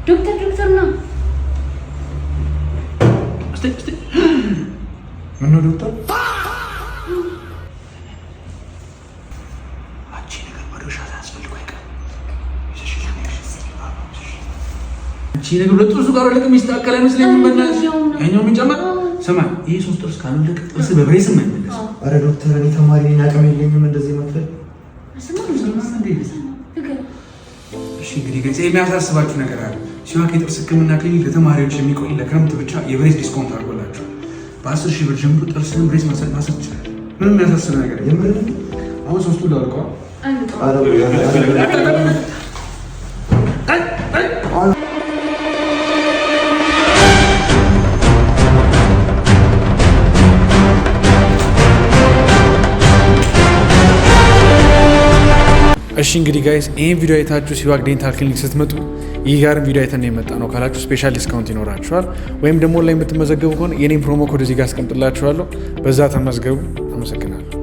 ዶክተር ዶክተር ነው። እስቲ እስቲ። ምነው ዶክተር? አንቺ ነገር መዶሻ ሳያስፈልጉ አይቀርም። አንቺ ነገር ሁለት ጥርሱ ካልወለቀ የሚስተካከል አይመስለኝም። በእናትሽ ያኛው የሚጨመር ስማ፣ ይሄ ሶስት ጥርስ ካልወለቀ ጥርስ በ brace ም አይመለስም። አረ ዶክተር፣ እኔ ተማሪ ነኝ፣ አቅም የለኝም እንደዚህ መክፈል። እሺ እንግዲህ guys የሚያሳስባችሁ ነገር አለ። ሲዋክ የጥርስ ሕክምና ክሊኒክ ለተማሪዎች የሚቆይ ለክረምት ብቻ የ brace discount አድርጎላቸዋል። በ10,000 ብር ጀምሮ ጥርስን brace ማሰር ትችላለህ። ምንም የሚያሳስብ ነገር የለም። የምር? አሁን ሶስቱ ላልቀዋል። አረ ኧረ ኧረ። እሺ እንግዲህ guys፣ ይህን ቪዲዮ አይታችሁ ሲዋክ dental clinic ስትመጡ ይህ ጋርም ቪዲዮ አይተን የመጣ ነው ካላችሁ special discount ይኖራችኋል። ወይም ደግሞ ላይ የምትመዘገቡ ከሆነ የኔም promo code እዚህ ጋር አስቀምጥላችኋለሁ። በዛ ተመዝገቡ። አመሰግናለሁ።